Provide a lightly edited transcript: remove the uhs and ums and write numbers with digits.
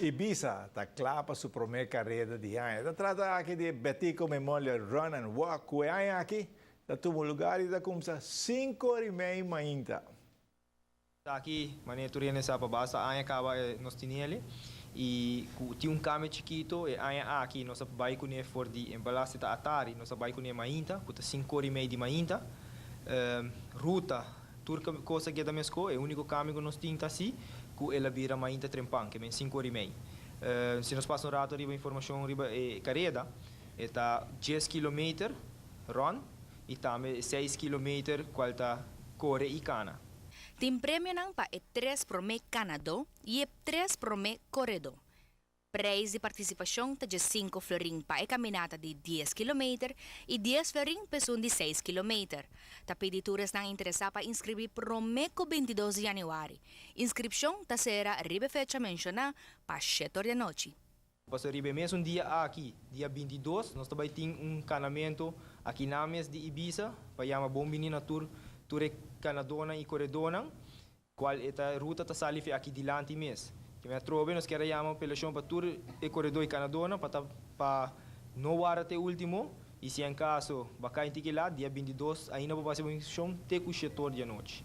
Ibisa ta kla pa su promé kareda di aña. Ta trata aki di Betico Memorial Run and Walk ku e aña aki ta tuma lugá i ta kuminsá 5'30 mainta. Aki, manera tur hende sa, pa basta aña kaba nos tinele i ku tin un kambio chikito e aña aki. Nos a bai kuné for di en bes ta atardi, nos a bai kuné mainta, ku ta 5'30 di mainta. Ruta, tur kos a keda meskos. E úniko kambio ku nos tin ta asina ku el a bira mainta trempan, ke men 5'30. Si nos pasa un ratu riba informashon riba e kareda, ta 10 km run i tambe 6 km kual ta kore i kana. Tin premio pa e tres promé kanadó i e tres promé koredó. Preis di partisipashon ta di 5 florin pa e kaminata di 10 km i 10 florin pa esun di 6 km. Ta pidi tur esnan interesá pa inskribí promé ku 22 di yanüari. Inskripshon ta sera riba fecha menshoná pa 7 or di anochi. Paso riba mesun dia aki, dia 22, nos tambe tin un kanamentu aki na mes di Ibisa, pa yama bon bini na tur kanadónan i koredónan, kual e ruta ta sali aki dilanti mes. Ke men atrobe nos ke yama apelashon pa tur e koredó i kanadónan pa no warda te último i si en kaso bo kai tiki lat, dia 22 ainda pa hasi inskripshon te ku 7 di anochi.